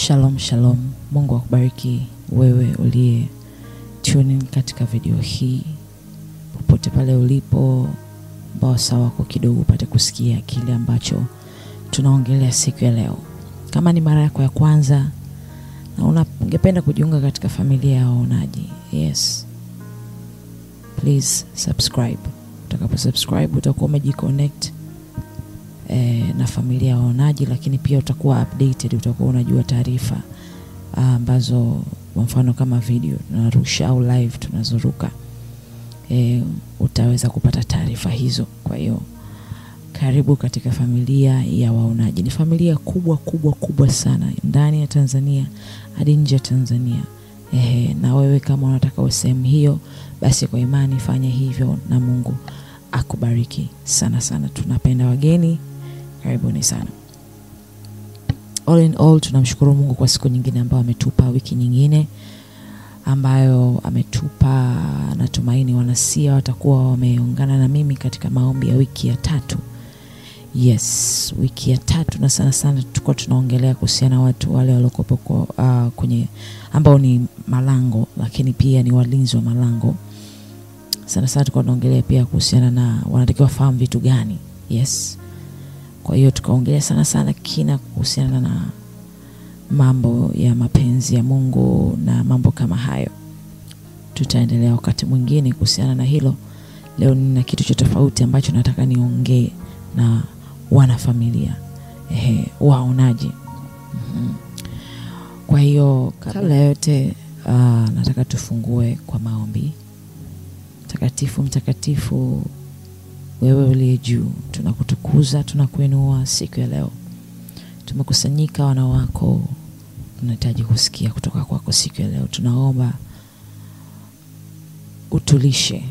Shalom shalom. Mungu akubariki wewe uliye tune in katika video hii, popote pale ulipo, ambao sawa wako kidogo upate kusikia kile ambacho tunaongelea siku ya leo. Kama ni mara yako ya kwanza na ungependa kujiunga katika familia ya waonaji, yes, please subscribe. Utakapo subscribe utakuwa umejiconnect na familia ya waonaji, lakini pia utakuwa updated, utakuwa unajua taarifa ambazo, kwa mfano kama video tunarusha au live tunazoruka, utaweza kupata taarifa hizo. Kwa hiyo karibu katika familia ya waonaji. Ni familia kubwa kubwa kubwa sana ndani ya Tanzania hadi nje ya Tanzania. Na wewe kama unataka sehemu hiyo, basi kwa imani fanya hivyo na Mungu akubariki sana sana. Tunapenda wageni, karibuni sana. All in all, tunamshukuru Mungu kwa siku nyingine ambayo ametupa, wiki nyingine ambayo ametupa. Natumaini wanasia watakuwa wameungana na mimi katika maombi ya wiki ya tatu. Yes, wiki ya tatu, na sana sana tulikuwa tunaongelea kuhusiana watu wale waliokuwa kwenye ambao ni malango, lakini pia ni walinzi wa malango. Sana sana tulikuwa tunaongelea pia kuhusiana na wanatakiwa fahamu vitu gani. Yes. Kwa hiyo tukaongelea sana sana kina kuhusiana na mambo ya mapenzi ya Mungu na mambo kama hayo. Tutaendelea wakati mwingine kuhusiana na hilo. Leo nina kitu cha tofauti ambacho nataka niongee na wanafamilia, waonaji. Kwa hiyo kabla yote, nataka tufungue kwa maombi. Mtakatifu, mtakatifu, wewe uliye juu, tunakutukuza, tunakuinua siku ya leo. Tumekusanyika wana wako, tunahitaji kusikia kutoka kwako siku ya leo. Tunaomba utulishe,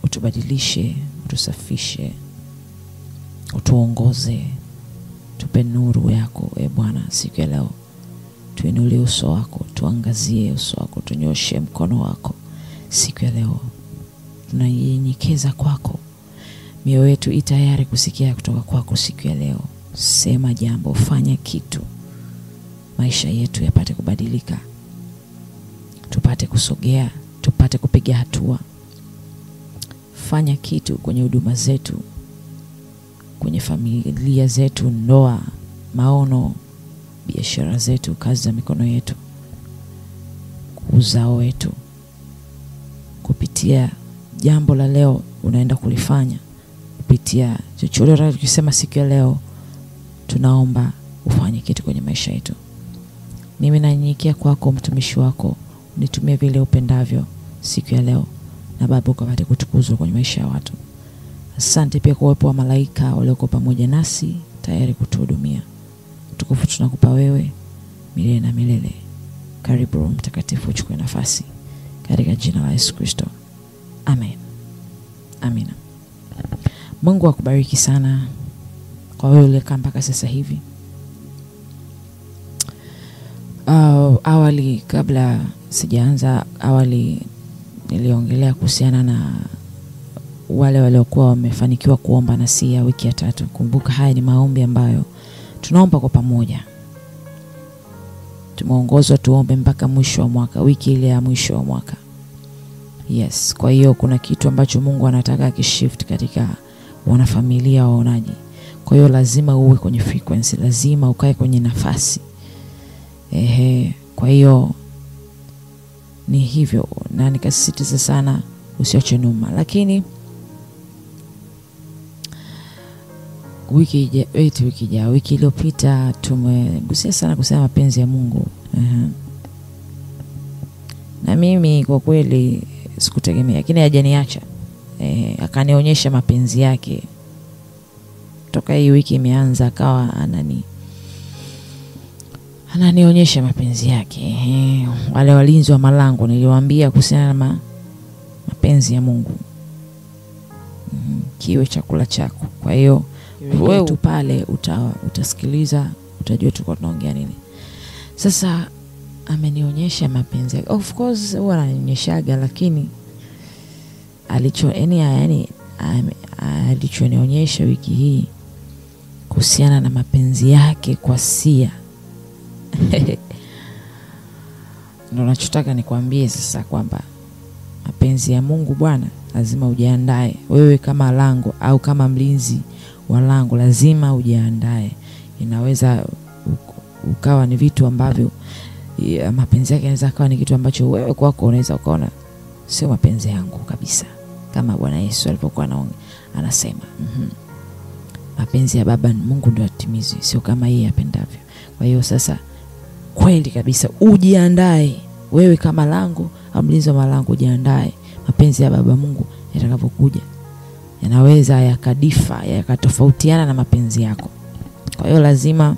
utubadilishe, utusafishe, utuongoze, tupe nuru yako e Bwana siku ya leo. Tuinulie uso wako, tuangazie uso wako, tunyoshe mkono wako siku ya leo. Tunanyenyekeza kwako, mioyo yetu itayari kusikia kutoka kwako siku ya leo. Sema jambo, fanya kitu, maisha yetu yapate kubadilika, tupate kusogea, tupate kupiga hatua. Fanya kitu kwenye huduma zetu, kwenye familia zetu, ndoa, maono, biashara zetu, kazi za mikono yetu, uzao wetu. Kupitia jambo la leo unaenda kulifanya, kupitia chochote unachosema siku ya leo, tunaomba ufanye kitu kwenye maisha yetu. Mimi nanyenyekea kwako, mtumishi wako, unitumie vile upendavyo siku ya leo, na Baba ukapate kutukuzwa kwenye maisha ya watu. Asante pia kwa uwepo wa malaika walioko pamoja nasi tayari kutuhudumia. Utukufu tunakupa wewe milele na milele. Karibu Roho Mtakatifu, uchukue nafasi katika jina la Yesu Kristo. Amen. Amina. Mungu akubariki sana kwa wewe uliyekaa mpaka sasa hivi. Awali, kabla sijaanza, awali niliongelea kuhusiana na wale waliokuwa wamefanikiwa kuomba nasia wiki ya tatu. Kumbuka haya ni maombi ambayo tunaomba kwa pamoja. Tumeongozwa tuombe mpaka mwisho wa mwaka, wiki ile ya mwisho wa mwaka. Yes, kwa hiyo kuna kitu ambacho Mungu anataka akishift katika wanafamilia waonaji. Kwa hiyo lazima uwe kwenye frequency, lazima ukae kwenye nafasi. Kwa hiyo ni hivyo, na nikasisitiza sana usiache nyuma. Lakini wiki wiki iliyopita tumegusia sana kusema mapenzi ya Mungu. Na mimi kwa kweli sikutegemea, lakini hajaniacha. Akanionyesha mapenzi yake. Toka hii wiki imeanza akawa ananionyesha mapenzi yake. Wale walinzi wa malango niliwaambia kuhusiana na mapenzi ya Mungu. Kiwe chakula chako. Kwa hiyo wewe tu pale utasikiliza, utajua tulikuwa tunaongea nini. Sasa amenionyesha mapenzi yake. Of course huwa ananionyeshaga, lakini alichonionyesha wiki hii kuhusiana na mapenzi yake kwa Sia. Ndio nachotaka nikwambie sasa kwamba mapenzi ya Mungu bwana, lazima ujiandae. Wewe kama lango au kama mlinzi wa lango lazima ujiandae. Inaweza ukawa ni vitu ambavyo mapenzi yake yanaweza kuwa ni kitu ambacho wewe kwako unaweza ukaona sio mapenzi yangu kabisa, kama Bwana Yesu alipokuwa anasema mapenzi ya Baba Mungu ndio atimizwe, sio kama yeye apendavyo. Kwa hiyo sasa kweli kabisa ujiandae wewe kama lango au mlinzi wa malango, ujiandae mapenzi ya Baba Mungu yatakapokuja yanaweza yakadifa, yakatofautiana na mapenzi yako. Kwa hiyo lazima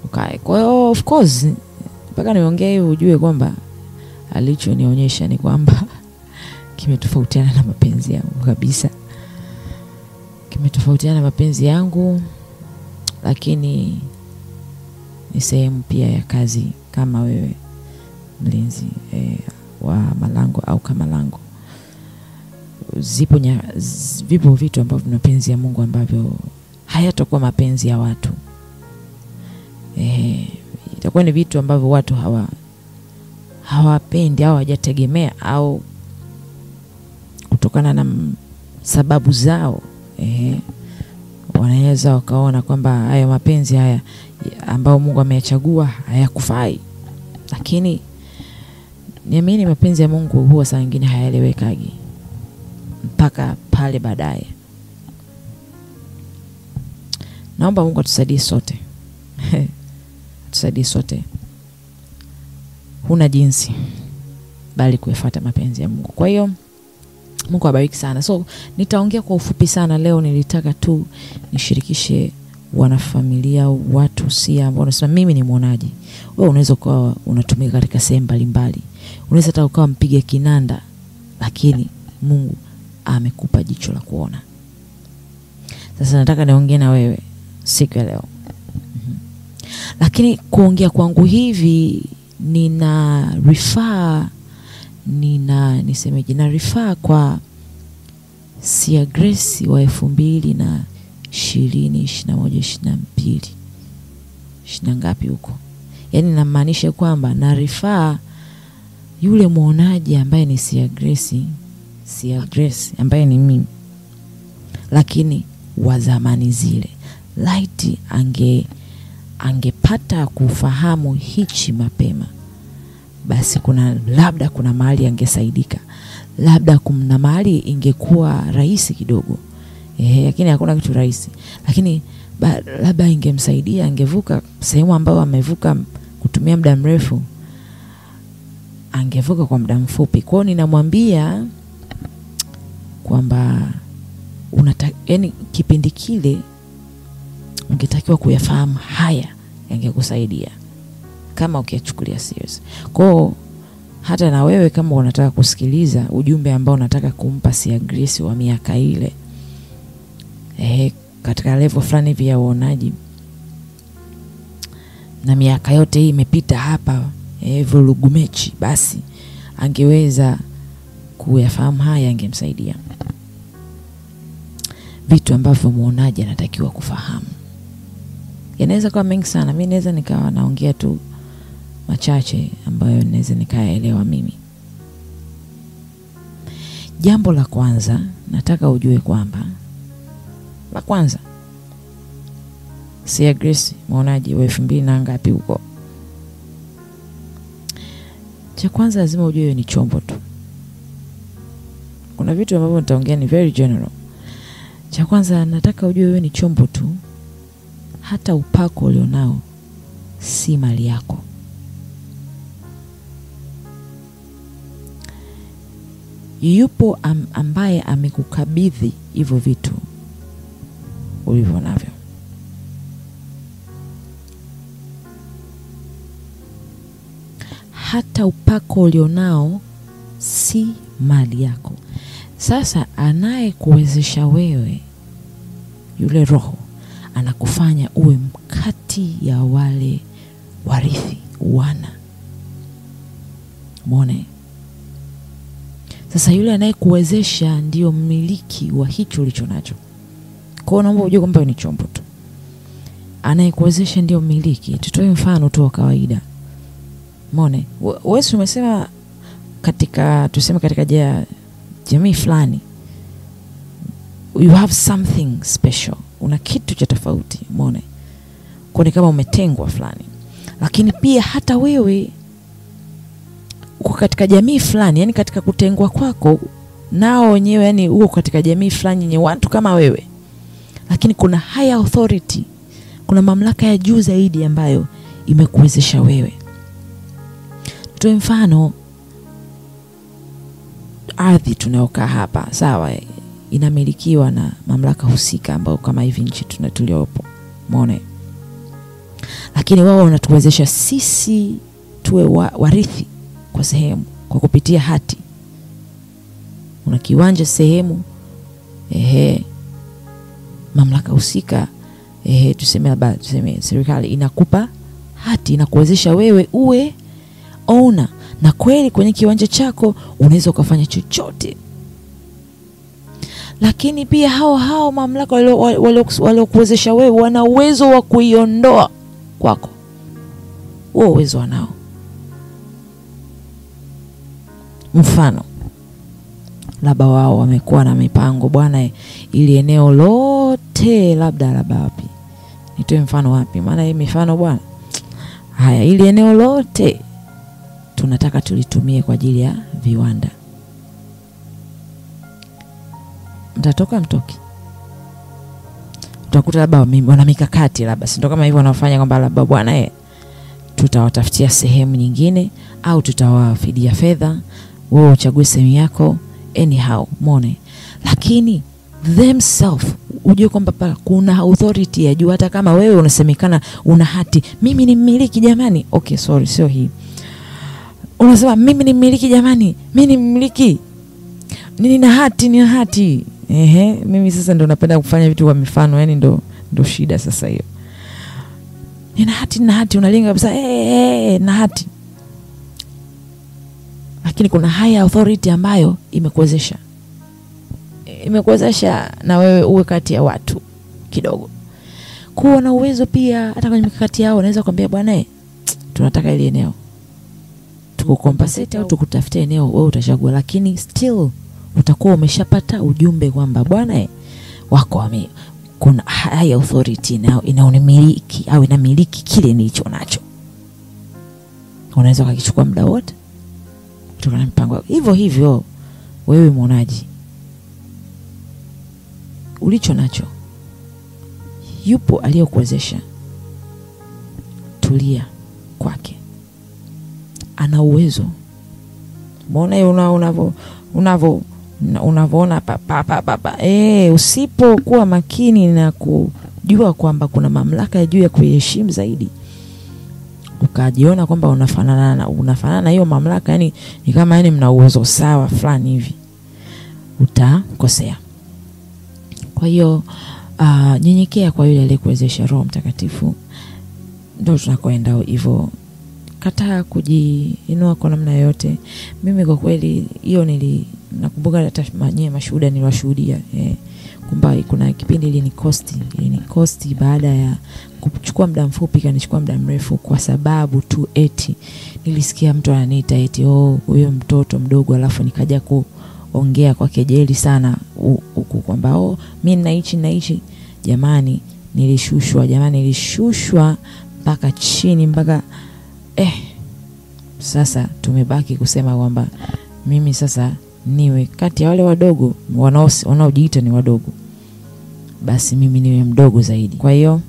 ukae. Kwa hiyo of course mpaka niongee hivi ujue kwamba alichonionyesha ni kwamba kimetofautiana na mapenzi yangu kabisa. Kimetofautiana na mapenzi yangu, lakini ni sehemu pia ya kazi kama wewe mlinzi wa malango au kama lango. Vipo vitu ambavyo ni mapenzi ya Mungu ambavyo hayatakuwa mapenzi ya watu. Itakuwa ni vitu ambavyo watu hawapendi au hawajategemea au kutokana na sababu zao wanaweza wakaona kwamba haya mapenzi haya ambao Mungu ameyachagua hayakufai. Lakini niamini mapenzi ya Mungu huwa saa nyingine hayaelewekagi mpaka pale baadaye. Naomba Mungu atusaidie sote. Atusaidie sote. Huna jinsi bali kuyafuata mapenzi ya Mungu. Kwa hiyo Mungu awabariki sana. So nitaongea kwa ufupi sana leo. Nilitaka tu nishirikishe wanafamilia, watu si ambao wanasema mimi ni mwonaji. Wewe unaweza kuwa unatumika katika sehemu mbalimbali. Unaweza hata ukawa mpiga kinanda, lakini Mungu amekupa jicho la kuona. Sasa nataka niongee na wewe siku ya leo. Lakini kuongea kwangu hivi nina refer kwa Sia Grace wa 2020, 21, 22, 20 ngapi huko. Yaani namaanisha kwamba na refer yule muonaji ambaye ni Sia Grace, Sia Grace ambaye ni mimi, lakini wa zamani zile. Laiti angepata kufahamu hichi mapema, basi kuna labda kuna mahali angesaidika, labda kuna mahali ingekuwa rahisi kidogo. Lakini hakuna kitu rahisi. Lakini labda ingemsaidia, angevuka sehemu ambayo amevuka kutumia muda mrefu, angevuka kwa muda mfupi. Kwa hiyo ninamwambia kwamba yani kipindi kile ungetakiwa kuyafahamu haya, yangekusaidia kama ukiyachukulia serious. Kwa hata na wewe kama unataka kusikiliza ujumbe ambao unataka kumpa Sia Grace wa miaka ile, katika level fulani hivi ya uonaji, na miaka yote hii imepita hapa vurugu mechi, basi angeweza kuyafahamu haya, angemsaidia. Vitu ambavyo muonaji anatakiwa kufahamu yanaweza kuwa mengi sana. Mimi naweza nikawa naongea tu machache ambayo naweza nikaelewa mimi. Jambo la kwanza nataka ujue kwamba, la kwanza, Sia Grace muonaji wa 2000 na ngapi huko, cha kwanza lazima ujue ni chombo tu. Kuna vitu ambavyo nitaongea ni very general. Cha kwanza nataka ujue wewe ni chombo tu. Hata upako ulionao si mali yako. Yupo ambaye amekukabidhi hivyo vitu ulivyo navyo. Hata upako ulionao si mali yako. Sasa anayekuwezesha wewe, yule roho, anakufanya uwe mkati ya wale warithi, wana. Muone. Sasa yule anayekuwezesha ndio mmiliki wa hicho ulicho nacho. Kwa hiyo naomba ujue kwamba ni chombo tu. Anayekuwezesha ndio mmiliki. Tutoe mfano tu wa kawaida. Mone, wewe umesema katika, tuseme katika jamii fulani, you have something special, una kitu cha tofauti, mone, kwa ni kama umetengwa fulani. Lakini pia hata wewe uko katika jamii fulani, yani katika kutengwa kwako nao wenyewe, yani uko katika jamii fulani yenye watu kama wewe, lakini kuna higher authority, kuna mamlaka ya juu zaidi ambayo imekuwezesha wewe. Tuwe mfano, ardhi tunayokaa hapa, sawa, inamilikiwa na mamlaka husika ambayo kama hivi nchi tuliopo, muone. Lakini wao wanatuwezesha sisi tuwe warithi kwa sehemu, kwa kupitia hati. Una kiwanja sehemu, mamlaka husika, tuseme labda, tuseme serikali inakupa hati, inakuwezesha wewe uwe owner, na kweli kwenye kiwanja chako unaweza ukafanya chochote. Lakini pia hao mamlaka waliokuwezesha wewe wana uwezo wa kuiondoa kwako. Huo uwezo wanao. Mfano, labda wao wamekuwa na mipango, bwana, ili eneo lote, labda wapi, nitoe mfano wapi, maana hii mifano bwana, haya, ili eneo lote tunataka tulitumie kwa ajili ya viwanda. Mtatoka mtoki? Utakuta labda wana mikakati, labda si ndio kama hivyo wanafanya, kwamba labda bwana, tutawatafutia sehemu nyingine au tutawafidia fedha, wewe uchague sehemu yako, anyhow, mone. Lakini themselves ujue kwamba kuna authority ya juu. Hata kama wewe unasemekana una hati, mimi ni mmiliki jamani, okay sorry, sio hii, unasema mimi ni mmiliki jamani, mimi ni mmiliki, nina hati, nina hati. Mimi sasa ndo napenda kufanya vitu kwa mifano, yani ndo shida sasa hiyo. Nina hati, nina hati, unalinga kabisa, nina hati. Lakini kuna higher authority ambayo imekuwezesha. Imekuwezesha na wewe uwe kati ya watu kidogo. Kuwa na uwezo pia hata kwenye mikakati yao wanaweza kuambia bwana, tunataka ile eneo, tukukompensate au tukutafutie eneo, wewe utachagua. Lakini still utakuwa umeshapata ujumbe kwamba bwana, wako kuna higher authority na inaonimiliki au inamiliki kile nilicho nacho. Unaweza kukichukua muda wote kutokana na mpango. Hivyo hivyo wewe mwonaji, ulicho nacho, yupo aliyokuwezesha, tulia kwake, ana uwezo. Mbona unavoona pa pa pa, usipokuwa makini na kujua kwamba kuna mamlaka ya juu ya kuiheshimu zaidi, ukajiona kwamba unafanana na hiyo mamlaka, yani ni kama yani mna uwezo sawa fulani hivi, utakosea. Kwa hiyo nyenyekea kwa yule aliyekuwezesha, Roho Mtakatifu. Ndio tunakoenda hivyo. Kataa kujiinua kwa namna yoyote. Mimi kwa kweli hiyo nakumbuka hata nyewe mashuhuda niliwashuhudia, kwamba kuna kipindi ilinikosti baada ya kuchukua muda mfupi kanichukua muda mrefu, kwa sababu tu eti nilisikia mtu ananiita eti oh huyo mtoto mdogo, alafu nikaja kuongea kwa kejeli sana huku kwamba oh mimi naichi. Jamani nilishushwa, nilishushushwa mpaka chini mpaka sasa tumebaki kusema kwamba mimi sasa niwe kati ya wale wadogo wanaojiita ni wadogo, basi mimi niwe mdogo zaidi. Kwa hiyo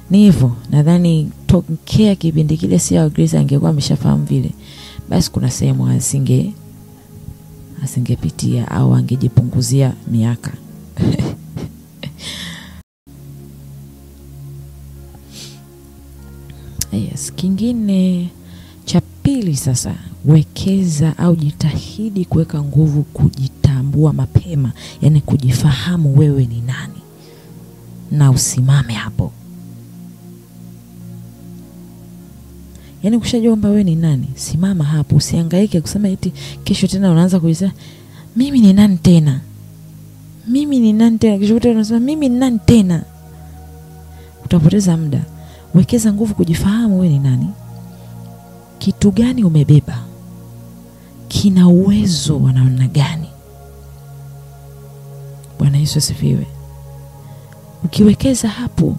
ni hivyo, nadhani tokea kipindi kile si Grace angekuwa ameshafahamu vile, basi kuna sehemu asingepitia au angejipunguzia miaka. Yes, kingine cha pili sasa, wekeza au jitahidi kuweka nguvu kujitambua mapema, yani kujifahamu wewe ni nani na usimame hapo. Yani ukishajua kwamba wewe ni nani, simama hapo, usihangaike kusema eti kesho tena unaanza kuuliza mimi ni nani tena? Mimi ni nani tena? Kesho tena unasema mimi ni nani tena? Utapoteza muda. Wekeza nguvu kujifahamu wewe ni nani, kitu gani umebeba, kina uwezo wa namna gani. Bwana Yesu asifiwe. Ukiwekeza hapo,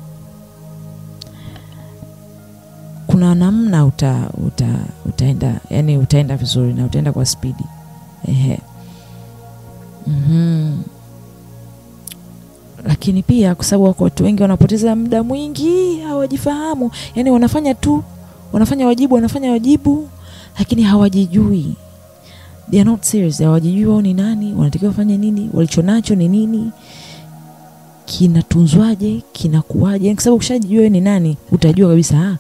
kuna namna utaenda, yani utaenda vizuri na utaenda kwa spidi. Ehe. Lakini pia kwa sababu wako watu wengi wanapoteza muda mwingi, hawajifahamu. Yani wanafanya tu, wanafanya wajibu, lakini hawajijui. They are not serious. Hawajijui wao ni nani, wanatakiwa wafanye nini, walichonacho ni nini, kinatunzwaje, kinakuwaje. Kwa sababu ukishajijua wewe ni nani, utajua kabisa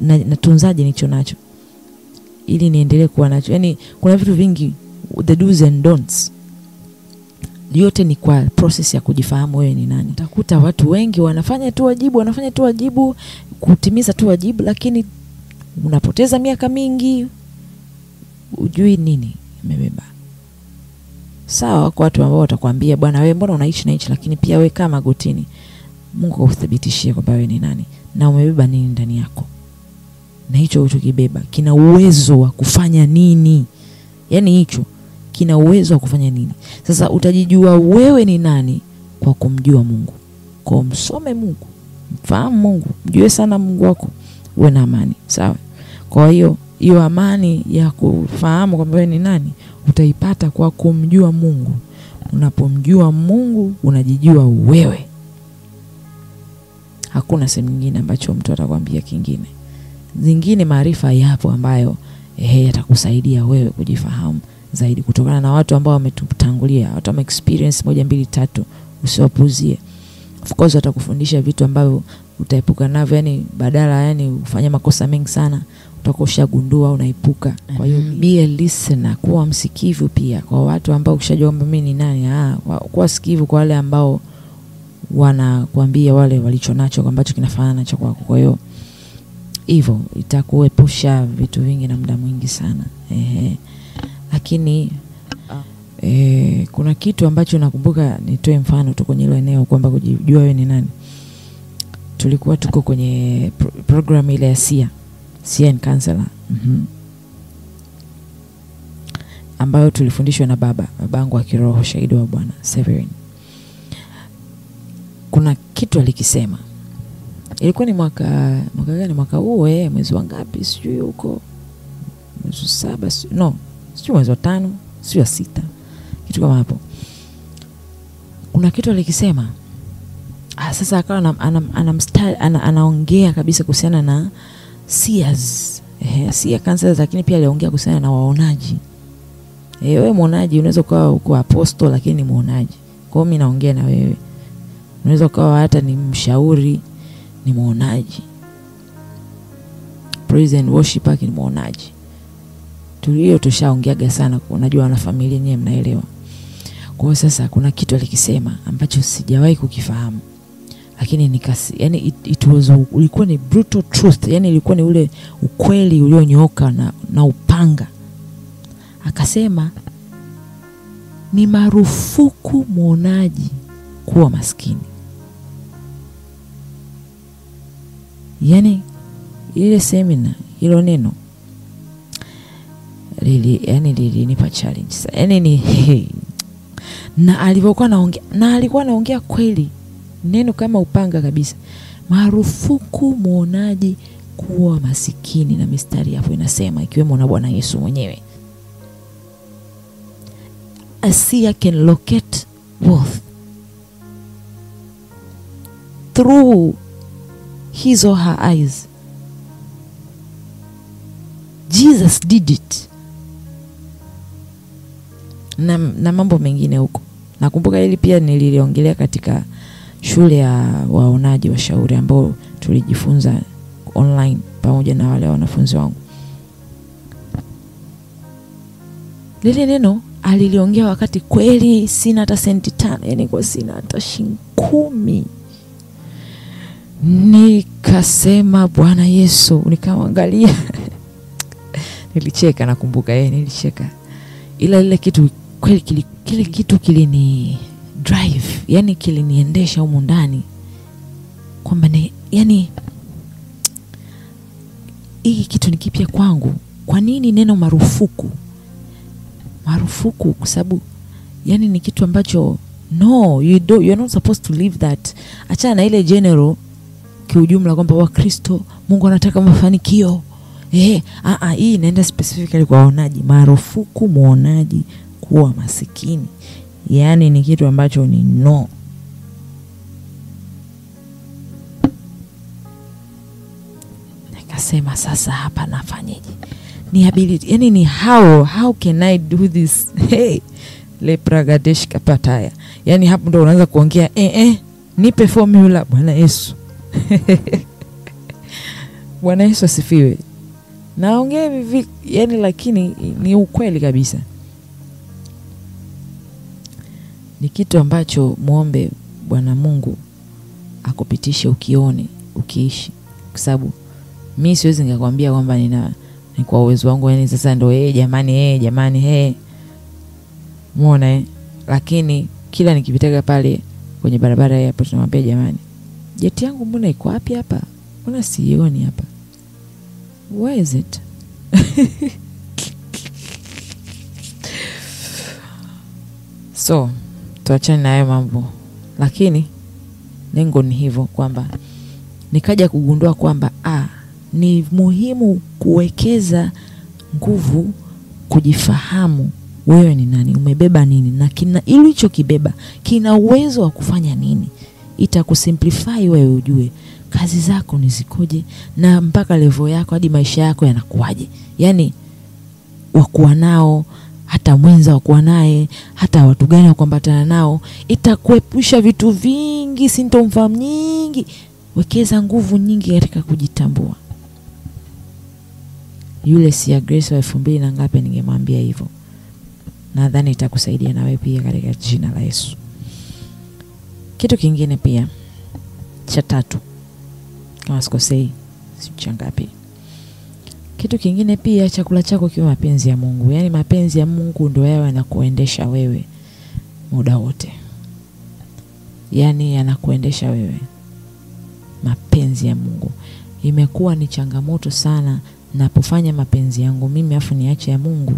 natunzaje nilicho nacho ili niendelee kuwa nacho. Yani kuna vitu vingi, the do's and don'ts, yote ni kwa process ya kujifahamu wewe ni nani. Utakuta watu wengi wanafanya tu wajibu, kutimiza tu wajibu, lakini unapoteza miaka mingi ujui nini umebeba. Sawa, kwa watu ambao watakwambia bwana wewe mbona unaishi na hichi, lakini pia wewe kama gotini, Mungu akuthibitishie kwamba wewe ni nani na umebeba nini ndani yako, na hicho ulichokibeba kina uwezo wa kufanya nini. Yani hicho kina uwezo wa kufanya nini. Sasa utajijua wewe ni nani kwa kumjua Mungu. Kwa msome Mungu, mfahamu Mungu, mjue sana Mungu wako, uwe na amani. Sawa. Kwa hiyo hiyo amani ya kufahamu kwamba wewe ni nani utaipata kwa kumjua Mungu. Unapomjua Mungu unajijua wewe. Hakuna sehemu nyingine ambacho mtu atakwambia kingine. Zingine maarifa yapo ambayo yatakusaidia wewe kujifahamu zaidi kutokana na watu ambao wametutangulia, watu wame experience 1 2 3. Usiwapuzie. Of course watakufundisha vitu ambavyo utaepuka navyo, yani badala yani ufanye makosa mengi sana utakuwa ushagundua unaepuka. Kwa hiyo be a listener, kuwa msikivu pia kwa watu ambao ukishajua kwamba mimi ni nani, kuwa sikivu kwa wale ambao wanakuambia wale walichonacho ambacho kinafanana cha kwako. Kwa hiyo hivyo itakuepusha vitu vingi na muda mwingi sana. Lakini kuna kitu ambacho nakumbuka, nitoe mfano tu kwenye hilo eneo kwamba kujijua wewe ni nani. Tulikuwa tuko kwenye program ile ya SIA and Counselor, ambayo tulifundishwa na babangu wa kiroho, shahidi wa Bwana Severin. Kuna kitu alikisema. Ilikuwa ni mwaka gani, mwaka huu mwezi wa ngapi sijui huko, mwezi wa 7, no, sijui mwezi wa 5, sijui wa 6, kitu kama hapo. Kuna kitu alikisema. Sasa akawa anaongea kabisa kuhusiana na seers, seer counselors, lakini pia aliongea kuhusiana na waonaji. Wewe muonaji unaweza ukawa uko apostle lakini ni muonaji. Kwa hiyo mimi naongea na wewe. Unaweza ukawa hata ni mshauri, ni muonaji. Praise and worship ni muonaji. Tulio tushaongeaga sana, unajua wana familia nyewe mnaelewa. Kwa hiyo sasa kuna kitu alikisema ambacho sijawahi kukifahamu. Lakini nikasi, yani it was, ulikuwa ni brutal truth, yani ilikuwa ni ule ukweli ulionyooka na upanga. Akasema ni marufuku muonaji kuwa maskini. Yani ile semina, hilo neno lilinipa challenge. Yani ni na alivyokuwa anaongea, na alikuwa anaongea kweli, neno kama upanga kabisa. Marufuku muonaji kuwa masikini, na mistari hapo inasema ikiwemo na Bwana Yesu mwenyewe. A seer can locate wealth through his or her eyes. Jesus did it. Na mambo mengine huko. Nakumbuka hili pia nililiongelea katika shule ya waonaji washauri ambao tulijifunza online pamoja na wale wanafunzi wangu. Lile neno aliliongea wakati kweli sina hata senti 5, yani kwa sina hata shilingi 10. Nikasema Bwana Yesu, nikamwangalia. Nilicheka, nakumbuka nilicheka. Ila lile kitu kweli kile kitu kilini drive, yani kiliniendesha humu ndani. kwamba ni yani hii kitu ni kipya kwangu. Kwa nini neno marufuku? Marufuku kwa sababu yani ni kitu ambacho no, you're not supposed to live that. Achana na ile general kiujumla kwamba wa Kristo Mungu anataka mafanikio. Hii inaenda specifically kwa waonaji. Marufuku muonaji kuwa masikini. Yani ni kitu ambacho ni no. Nikasema sasa hapa nafanyeje? Ni ability, yani ni how can I do this? Hey, le pragadesh kapataya. Yani hapo ndo unaanza kuongea nipe formula Bwana Yesu. Bwana Yesu asifiwe. Naongea hivi yani, lakini ni ukweli kabisa. Ni kitu ambacho muombe Bwana Mungu akupitishe ukione, ukiishi. Kwa sababu mimi siwezi nikakwambia kwamba ni kwa uwezo wangu yani sasa ndo jamani jamani muone. Lakini kila nikipitaga pale kwenye barabara hapo tunamwambia jamani, jeti yangu mbona iko wapi hapa? Mbona sioni hapa? Where is it? So, tuachane na hayo mambo. Lakini lengo ni hivyo kwamba nikaja kugundua kwamba ni muhimu kuwekeza nguvu kujifahamu wewe ni nani, umebeba nini, na kina ilichokibeba kina uwezo wa kufanya nini. Itakusimplify wewe ujue kazi zako ni zikoje na mpaka level yako hadi maisha yako yanakuwaje. Yani wakuwa nao, hata mwenza wakuwa naye, hata watu gani wa kuambatana nao, itakuepusha vitu vingi, sintomfahamu nyingi. Wekeza nguvu nyingi katika kujitambua. Yule si Grace wa 2000 na ngapi ningemwambia hivyo. Nadhani itakusaidia na wewe pia katika jina la Yesu. Kitu kingine pia cha tatu, kama sikosei, si cha ngapi. Kitu kingine pia, chakula chako kiwe mapenzi ya Mungu. Yani mapenzi ya Mungu ndio yawe yanakuendesha wewe muda wote. Yani yanakuendesha wewe. Mapenzi ya Mungu. Imekuwa ni changamoto sana napofanya mapenzi yangu mimi afu niache ya Mungu,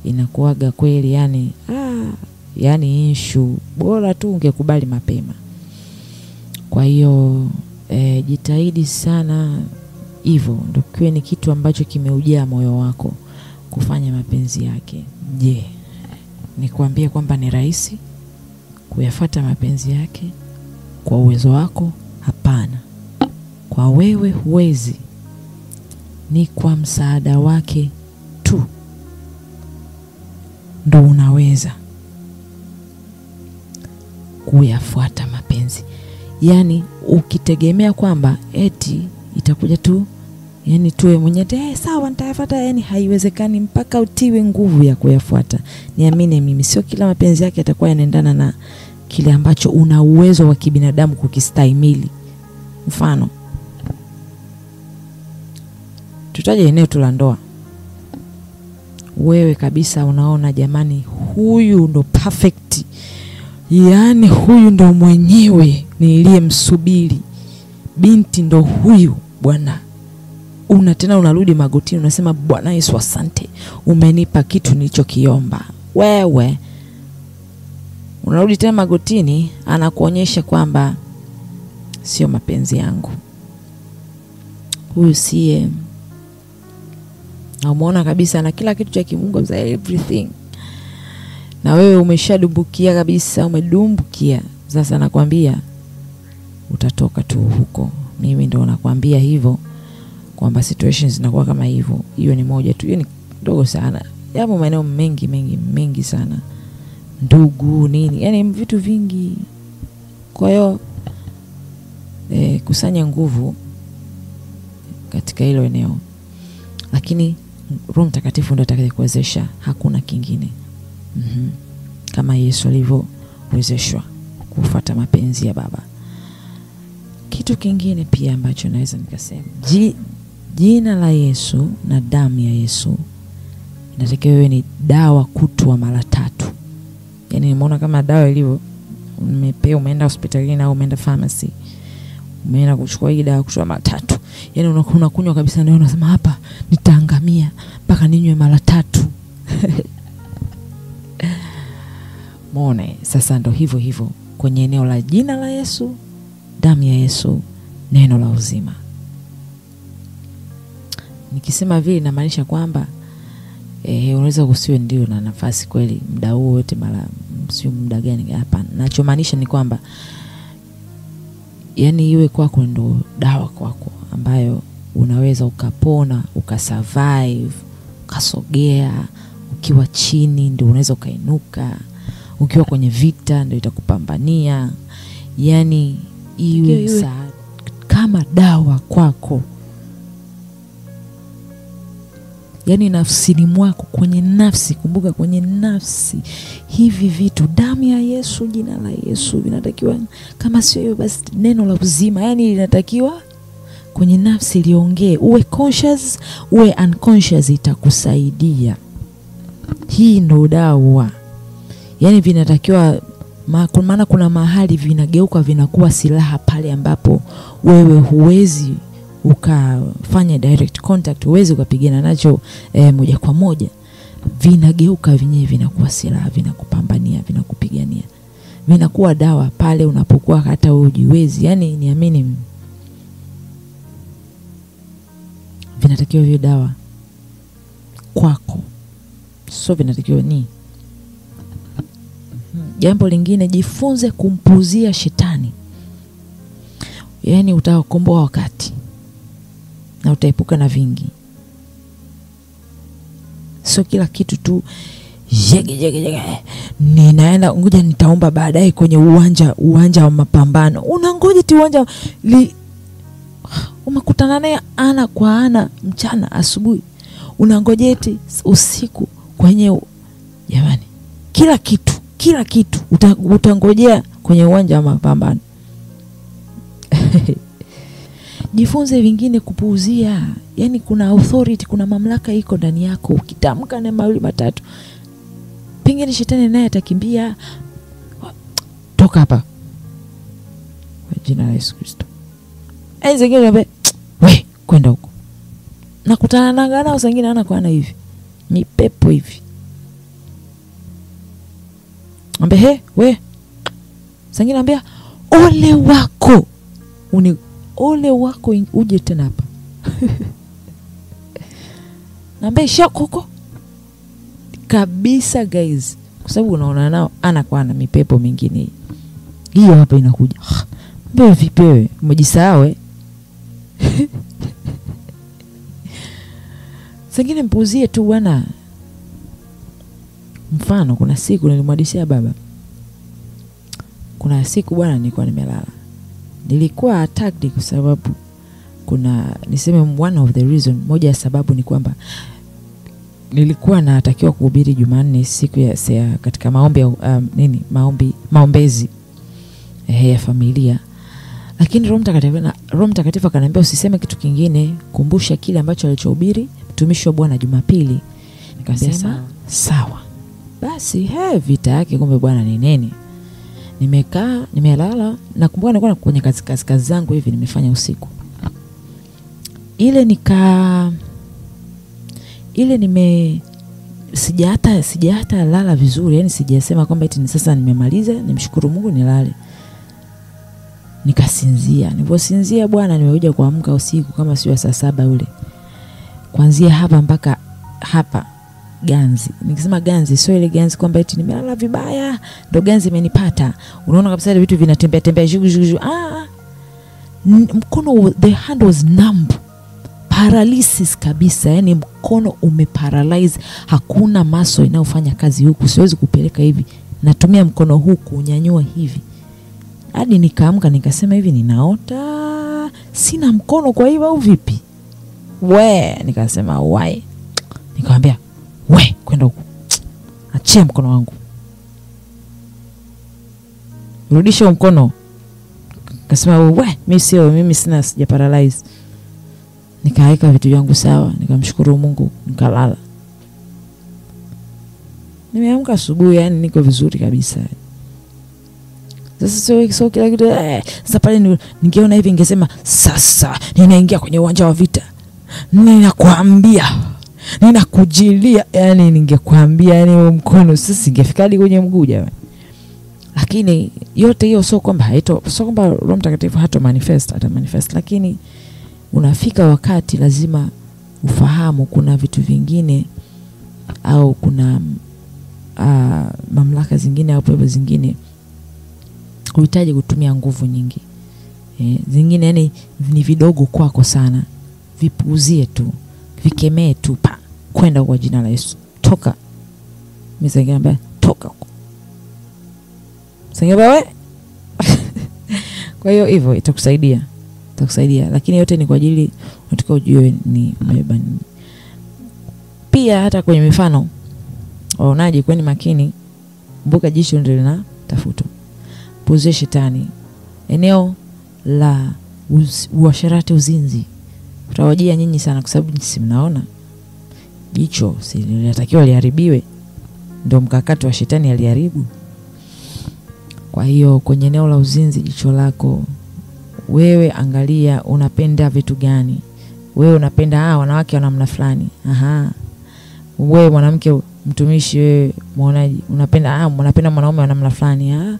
inakuwaga kweli yani yani issue. Bora tu ungekubali mapema. Kwa hiyo jitahidi sana hivyo, ndio kiwe ni kitu ambacho kimeujaa moyo wako kufanya mapenzi yake. Je, nikwambie kwamba ni rahisi kuyafuata mapenzi yake kwa uwezo wako? Hapana. Kwa wewe huwezi. Ni kwa msaada wake tu ndo unaweza kuyafuata mapenzi. Yani ukitegemea kwamba eti itakuja tu, yani tuwe mwenye sawa nitayafuata, yani haiwezekani mpaka utiwe nguvu ya kuyafuata. Niamini mimi, sio kila mapenzi yake yatakuwa yanaendana na kile ambacho una uwezo wa kibinadamu kukistahimili. Mfano, tutaje eneo tu la ndoa. Wewe kabisa unaona jamani, huyu ndo perfect. Yani huyu ndo mwenyewe niliyemsubiri. Binti ndo huyu bwana. Una tena unarudi magotini unasema Bwana Yesu asante, umenipa kitu nilichokiomba. Wewe unarudi tena magotini, anakuonyesha kwamba sio mapenzi yangu. Huyu siye. Na umeona kabisa na kila kitu cha kimungu, everything. Na wewe umeshadumbukia kabisa, umedumbukia. Sasa nakwambia utatoka tu huko. Mimi ndo nakwambia hivyo kwamba situations zinakuwa kama hivyo. Hiyo ni moja tu, hiyo ni ndogo sana. Yapo maeneo mengi mengi mengi sana. Ndugu nini, yani vitu vingi. Kwa hiyo kusanya nguvu katika hilo eneo. Lakini Roho Mtakatifu ndiye atakayekuwezesha, hakuna kingine. Kama Yesu alivyowezeshwa kufuata mapenzi ya Baba. Kitu kingine pia ambacho naweza nikasema, jina la Yesu na damu ya Yesu inatakiwa iwe ni dawa kutwa mara tatu. Yani nimeona kama dawa ilivyo, umepewa, umeenda hospitalini au umeenda pharmacy, Umeenda kuchukua hii dawa kuchukua mara tatu. Yaani unakunywa kabisa ndio unasema hapa nitaangamia mpaka ninywe mara tatu. Muone sasa ndo hivyo hivyo kwenye eneo la jina la Yesu, damu ya Yesu, neno la uzima. Nikisema vile inamaanisha kwamba unaweza kusiwe ndio na nafasi kweli muda huo wote, mara sio muda gani, hapana. Nachomaanisha ni kwamba yani iwe kwako ndo dawa kwako ambayo unaweza ukapona, ukasurvive, ukasogea. Ukiwa chini ndio unaweza ukainuka, ukiwa kwenye vita ndio itakupambania. Yani iwe msaada kama dawa kwako. Yani nafsini mwako, kwenye nafsi, kumbuka kwenye nafsi hivi vitu, damu ya Yesu, jina la Yesu vinatakiwa, kama sio hiyo basi neno la uzima, yani linatakiwa kwenye nafsi liongee. Uwe conscious, uwe unconscious, itakusaidia. Hii ndo dawa. Yani vinatakiwa, maana kuna mahali vinageuka vinakuwa silaha pale ambapo wewe huwezi ukafanya direct contact, huwezi ukapigana nacho moja kwa moja. Vinageuka vyenyewe vinakuwa silaha, vinakupambania, vinakupigania, vinakuwa dawa pale unapokuwa hata wewe hujiwezi. Yani niamini, vinatakiwa hiyo dawa kwako, so vinatakiwa ni jambo lingine. Jifunze kumpuzia shetani. Yani utakomboa wakati na utaepuka na vingi. Sio kila kitu tu jege jege jege, ninaenda ngoja nitaomba baadaye kwenye uwanja wa mapambano. Unangoja ti uwanja umekutana naye ana kwa ana mchana asubuhi, unangoja eti usiku kwenye, jamani, kila kitu utangojea kwenye uwanja wa mapambano. Jifunze vingine kupuuzia. Yani kuna authority, kuna mamlaka iko ndani yako. Ukitamka na mawili matatu, pengine shetani naye atakimbia. Toka hapa kwa jina la Yesu Kristo. Zingine naambia we kwenda huko. Nakutana nao zingine ana kwa ana hivi, ni pepo hivi. Ambia he we. Zingine naambia ole wako. Ole wako uje tena hapa. Naambia isha huko kabisa guys, kwa sababu unaona nao ana kwa ana mipepo mingine hiyo hapa inakuja. Mbona vipi wewe umejisahau? Sengine mpuzie tu bwana. Mfano, kuna siku nilimhadisia baba. Kuna siku bwana nilikuwa nimelala. Nilikuwa attacked kwa sababu kuna, niseme one of the reason, moja ya sababu ni kwamba nilikuwa natakiwa kuhubiri Jumanne siku ya katika maombi ya maombezi ya familia. Lakini Roho Mtakatifu akaniambia usiseme kitu kingine, kumbusha kile ambacho alichohubiri mtumishi wa Bwana Jumapili. Nikasema sawa. Basi vita yake kumbe bwana ni nini? Nimekaa, nimelala, nakumbuka nilikuwa kwenye kazi zangu hivi nimefanya usiku. Ile nime sija hata lala vizuri, yani sijasema kwamba eti ni sasa nimemaliza, nimshukuru Mungu nilale. Nikasinzia. Niliposinzia bwana nimekuja kuamka usiku kama sio saa 7 ule. Kuanzia hapa mpaka hapa ganzi. Nikisema ganzi sio ile ganzi kwamba eti nimelala vibaya ndo ganzi imenipata. Unaona kabisa ile vitu vinatembea tembea shugu shugu. Mkono, the hand was numb. Paralysis kabisa, yani mkono umeparalyze, hakuna maso inayofanya kazi huku, siwezi kupeleka hivi. Natumia mkono huu kunyanyua hivi. Hadi nikaamka nikasema hivi ninaota, sina mkono kwa hiyo au vipi? We, nikasema why? Nikamwambia we kwenda huku. Achia mkono wangu. Rudisha mkono. Nikasema we, mimi sio, mimi sina, sija paralyze. Nikaweka vitu vyangu sawa, nikamshukuru Mungu, nikalala. Nimeamka asubuhi, yani niko vizuri kabisa. Sasa sio kila kitu. Sasa pale ningeona hivi ningesema sasa ninaingia kwenye uwanja wa vita. Ninakuambia, ninakujilia, yani ningekuambia yani huo mkono sasa ingefika hadi kwenye mguu jamani. Lakini yote hiyo sio kwamba haito, sio kwamba Roho Mtakatifu hato manifest, ata manifest, lakini unafika wakati lazima ufahamu kuna vitu vingine au kuna mamlaka zingine au pepo zingine huhitaji kutumia nguvu nyingi. Zingine yani ni vidogo kwako sana, vipuuzie tu, vikemee tu, pa kwenda kwa jina la Yesu, toka. Mimi sasa toka huko. Sasa wewe. Kwa hiyo hivyo itakusaidia. Itakusaidia, lakini yote ni kwa ajili unataka ujue ni umebeba nini. Pia hata kwenye mifano waonaje, kweni makini, kumbuka jicho ndio linatafutwa. Puuzie shetani. Eneo la uasherati, uzinzi utawajia nyinyi sana, kwa sababu si mnaona jicho si linatakiwa liharibiwe, ndio mkakati wa shetani aliharibu. Kwa hiyo kwenye eneo la uzinzi, jicho lako wewe angalia unapenda vitu gani. Wewe unapenda wanawake wa namna fulani. Aha. Wewe mwanamke mtumishi, wewe muonaji, unapenda unapenda mwanaume wa namna fulani.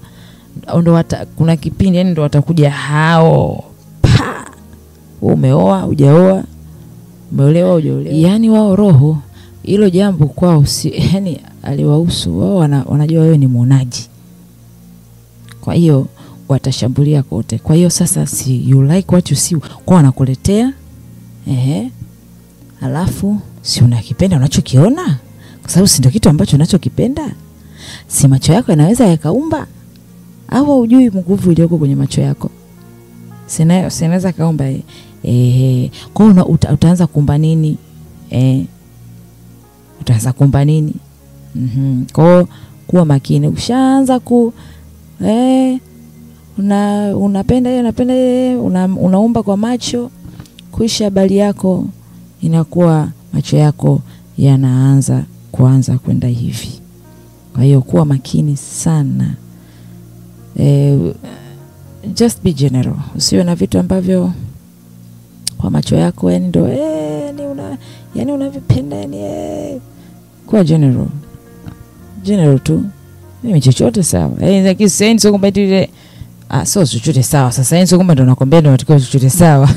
Ndio kuna kipindi yani ndio watakuja hao. Pa! Wewe umeoa, hujaoa, umeolewa, hujaolewa. Yani wao roho hilo jambo kwao si yani aliwahusu wao, wanajua wewe ni muonaji. Kwa hiyo watashambulia kote. Kwa hiyo sasa si you like what you see, kwa wanakuletea alafu si unakipenda unachokiona, kwa sababu si ndio kitu ambacho unachokipenda. Si macho yako yanaweza yakaumba, au hujui nguvu iliyoko kwenye macho yako. Sinaweza kaumba. Kwa hiyo utaanza kuumba nini? Utaanza kuumba nini? Kwa hiyo kuwa makini. Ukishaanza ku unapenda yeye, unapenda yeye, unaumba kwa macho, kuisha habari yako inakuwa macho yako yanaanza kuanza kwenda hivi. Kwa hiyo kuwa makini sana. Just be general. Usiwe na vitu ambavyo kwa macho yako yani ndio yani unavipenda yani. Kuwa general. General tu. Mimi chochote sawa. Lakini sasa kwamba ile sio chochote sawa. Sasa hizo kwamba ndo nakwambia ndo natakiwa chochote sawa.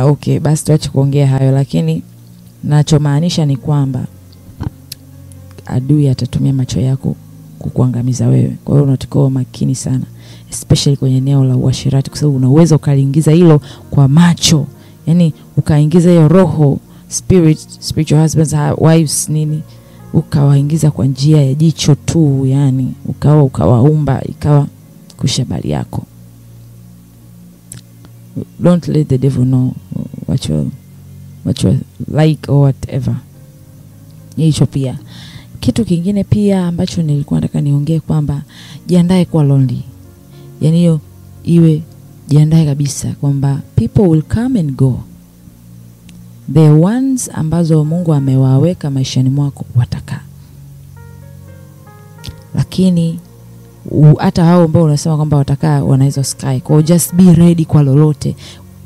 Okay, basi tuache kuongea hayo, lakini nachomaanisha ni kwamba adui atatumia macho yako kukuangamiza wewe. Kwa hiyo unatakiwa makini sana, especially kwenye eneo la uasherati, kwa sababu unaweza ukaingiza hilo kwa macho. Yani ukaingiza hiyo roho, spirit, spiritual husbands, wives nini, ukawaingiza kwa njia ya jicho tu, yani ukawa ukawaumba, ikawa kushabali yako. Don't let the devil know what you like or whatever. Hicho pia. Kitu kingine pia ambacho nilikuwa nataka niongee kwamba jiandae kuwa lonely. Yani hiyo iwe, jiandae kabisa kwamba people will come and go. The ones ambazo Mungu amewaweka maishani mwako watakaa. Lakini hata hao ambao unasema kwamba watakaa wanaweza sky. Kwa just be ready kwa lolote.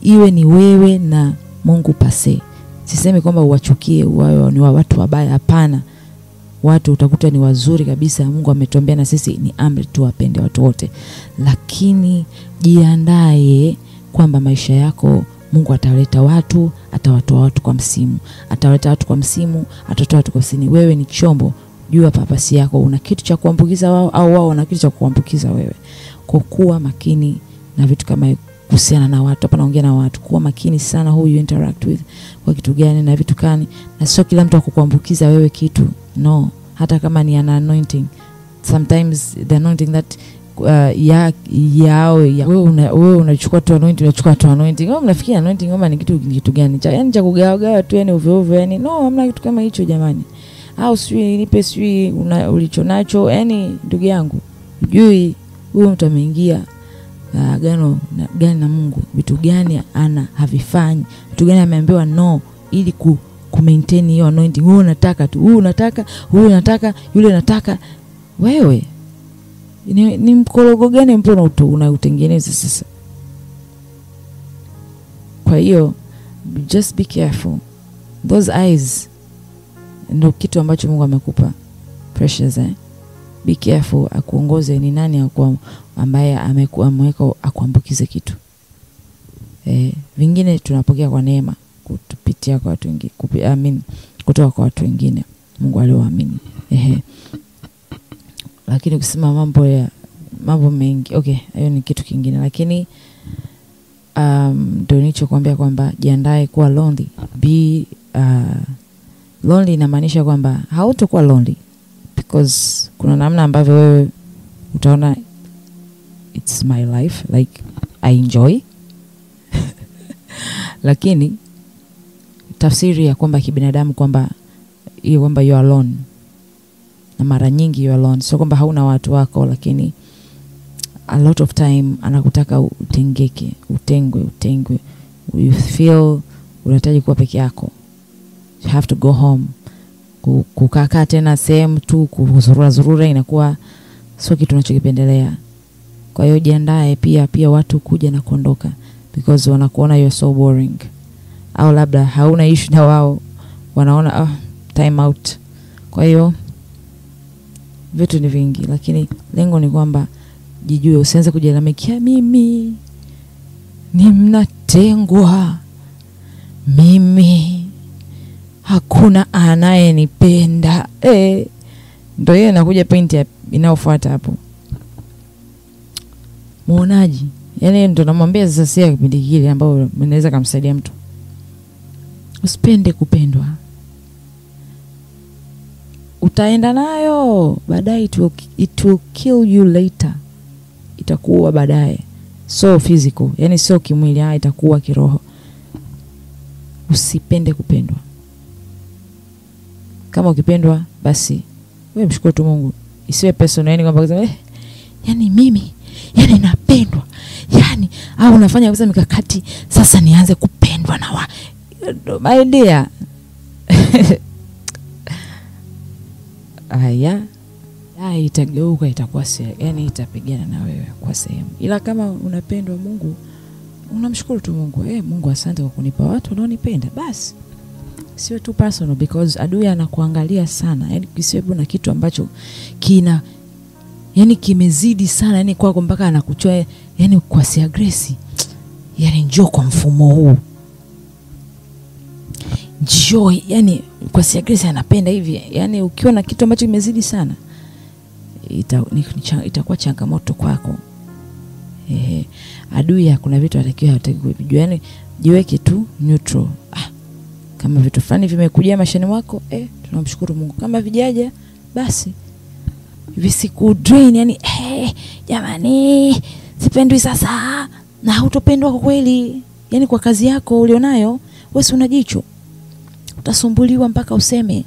Iwe ni wewe na Mungu pase. Sisemi kwamba uwachukie, wao ni watu wabaya, hapana. Watu utakuta ni wazuri kabisa. Mungu ametuambia na sisi ni amri tuwapende watu wote. Lakini jiandae kwamba maisha yako Mungu ataleta watu, atawatoa watu kwa msimu. Atawaleta watu kwa msimu, atatoa watu kwa msimu. Wewe ni chombo, jua papasi yako, una kitu cha kuambukiza wao au wao wana kitu cha kuambukiza wewe. Kwa kuwa makini na vitu kama kuhusiana na watu. Hapa naongea na watu. Kuwa makini sana who you interact with, kwa kitu gani na vitu gani. Na sio kila mtu akukuambukiza wewe kitu. No, hata kama ni an anointing. Sometimes the anointing that wewe unachukua tu anointing, unachukua tu anointing. Wewe mnafikia anointing kama ni kitu gani? Cha yani cha kugawa tu yani ovyo ovyo yani. No, hamna kitu kama hicho jamani. Au sijui nipe sijui ulichonacho yani, ndugu yangu. Hujui huyu mtu ameingia agano gani na Mungu, vitu gani ana havifanyi, vitu gani ameambiwa no ili ku maintain hiyo anointing. Wewe unataka tu, wewe unataka, huyu unataka, yule unataka. Wewe ni mkorogo gani mbona unautengeneza sasa? Kwa hiyo just be careful. Those eyes ndio kitu ambacho Mungu amekupa, precious, eh? Be careful akuongoze ni nani ambaye ameweka akuambukize kitu. Vingine tunapokea kwa neema kutupitia kwa watu wengine, kutoka kwa watu wengine Mungu aliowaamini. Lakini kusema mambo ya mambo mengi, okay, hiyo ni kitu kingine. Lakini ndio nilichokuambia kwamba jiandae kuwa lonely. Be lonely inamaanisha kwamba hautakuwa lonely because kuna namna ambavyo wewe utaona it's my life, like I enjoy. Lakini tafsiri ya kwamba kibinadamu kwamba hiyo kwamba you are alone, na mara nyingi you are alone, sio kwamba hauna watu wako, lakini a lot of time anakutaka utengeke, utengwe, you feel unahitaji kuwa peke yako, you have to go home. Kukaa tena sehemu tu kuzurura zurura inakuwa sio kitu unachokipendelea. Kwa hiyo jiandae pia watu kuja na kuondoka because wanakuona you're so boring, au labda hauna issue na wao, wanaona time out. Kwa hiyo vitu ni vingi, lakini lengo ni kwamba jijue, usianze kujilalamikia mimi ni mnatengwa, mimi hakuna anayenipenda. Ndio hiyo inakuja point inayofuata hapo. Muonaji, yani ndo namwambia sasa si kipindi kile ambao mnaweza kumsaidia mtu. Usipende kupendwa. Utaenda nayo baadaye, it will kill you later. Itakuwa baadaye. So physical, yani sio kimwili, itakuwa kiroho. Usipende kupendwa. Kama ukipendwa basi wewe mshukuru tu Mungu. Isiwe personal, yani kwamba yani mimi yani napendwa, yani au unafanya kabisa mikakati sasa nianze kupendwa na wa my dear. Aya, itageuka, itakuwa yani itapigana na wewe kwa sehemu. Ila kama unapendwa Mungu, unamshukuru tu Mungu. Mungu asante kwa kunipa watu wanaonipenda. Basi sio tu personal because adui anakuangalia sana. Yani kisiwepo na kitu ambacho kina yani kimezidi sana yani kwako mpaka anakuchoa, yani kwa si aggressive. Yani njoo kwa mfumo huu. Njoo, yani kwa si aggressive anapenda hivi. Yani ukiwa na kitu ambacho kimezidi sana itakuwa changamoto kwako. Adui kuna vitu atakiwa hataki kuvijua. Yani jiweke tu neutral. Kama vitu fulani vimekuja maishani mwako, tunamshukuru Mungu. Kama vijaja basi visiku drain, yani jamani sipendwi sasa, na hutopendwa kwa kweli. Yani kwa kazi yako ulionayo wewe si una jicho, utasumbuliwa mpaka useme.